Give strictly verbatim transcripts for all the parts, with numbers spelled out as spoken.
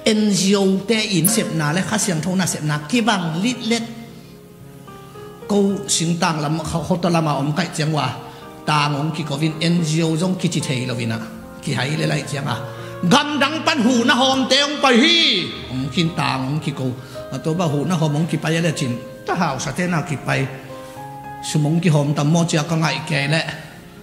N G O te in sepna le Kha Siangtho nasepna kibang litlet. Ko singtang lam, kho, khota lama om kaih ciang ua, tang hong kiko in N G O zong kici thei lo in ah, kihai le laih ciang a, gamdang pan huhna hawmte hong pai hi. Hong kin tang hong kiko. A tua bah huhna hawm hong kipai a le cin, ta hausa tena kipai. Sum hong kihawm tam maw cia ka ngaih kei leh.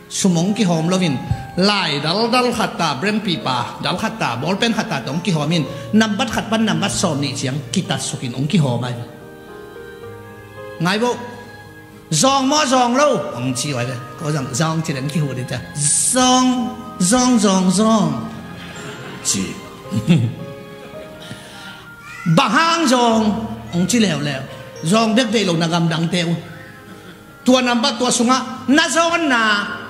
Sum hong kihawm lo in, lai dal, dal khat ta, brempi pa dal khat ta, bawlpen khat ta tawh hong kihawm in, nambat khat pan nambat sawm nih ciang kitatsuk in hong kihawm ai. Ngai bo, zawng maw zawng lo? Hong ci ai ve. Ko zang zawng ci leng kihut in cia, zawng, zawng, zawng, zawng, ci. Bang hang zawng? Hong ci leuleu. Zawng bek deih lo na gamdangte uh. Tua nambat tua sungah na zawnna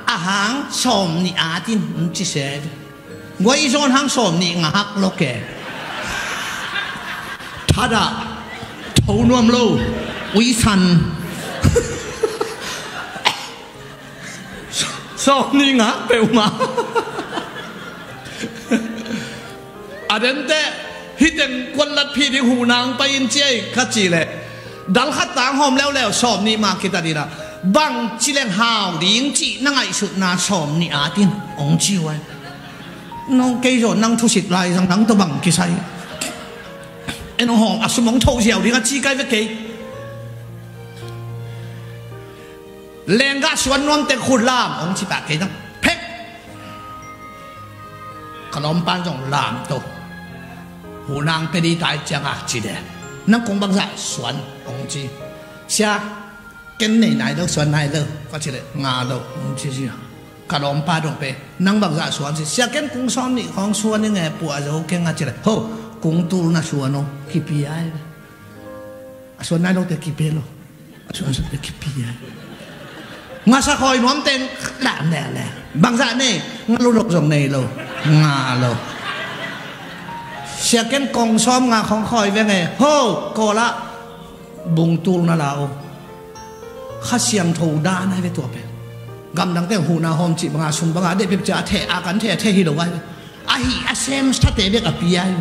a hang sawm nih at in, hong ci se. Guai i zawn hang sawm nih nga hak lo ke. Thadah, tho nuam lo, uisan. Sawm nih nga peuhmah. A dente, hih teng kuan lat phih ding huhna hong pai in ci ei ka ci leh, dal khat tang hawm leuleu sawm nih mah kitat in ah, bang ci leng hau ding cih na ngaihsutna sawm nih at in, hong ci uh ai. Nong kei zaw nang thusit lai zang nang tawh bang kisai. En hong hawm a sum hong thoh ziau ding a ci kai ve kei. Lenggah suan nuam teng khut lam hong ci pah kei dang phek. Ka lawmpan zong lam to. Huhna hong pia ding ta hi ciang a ci de. Nang kong bangzah suan? Hong ci. Sia, ken nei nai lo, suan nai lo. Ka ci leh nga lo, hong ci sia. Ka lawmpa dong pe, nang bangzah suan? Ci. Sia, ken kung sawm nih khawng suan ing e, puah zo keng a ci leh, ho, kung tul na suan o, kipia ai. A suan nai lote kipia lo. A suan, suan te kipia. Ngasa khawi nuam teng lam lele. Bangzah nei? Nga lo, lo zong nei lo. Nga lo. Sia, ken kong sawm nga khawng khawi veng e. Ho, kawl ah bungtul na la o. Kha Siangtho dan ai ve tua pen. Gamdangte huhna hawm cih banga sum banga deh pep cia a theh a kan theh a theh hi lo ai ve. Ahi a sem sate bek a pi ai.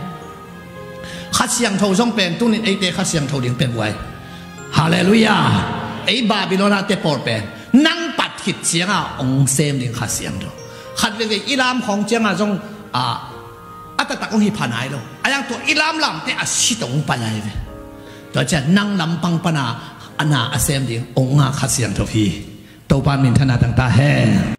Kha Siangtho zong pen tunin eite Kha Siangtho ding pen uai. Halleluiah. Ei Babylon ah te pawl pen nang pat khit cianga hong sem ding Kha Siangtho. Khat veve i lam khawng cianga zong a, a taktak hong hi pha nai lo. A yang tua i lamlamte a si tong pai ai ve. Tua cian nang lampang pana a na a sem ding hong nga Kha Siangtho hi. Topa min thana tangta hen.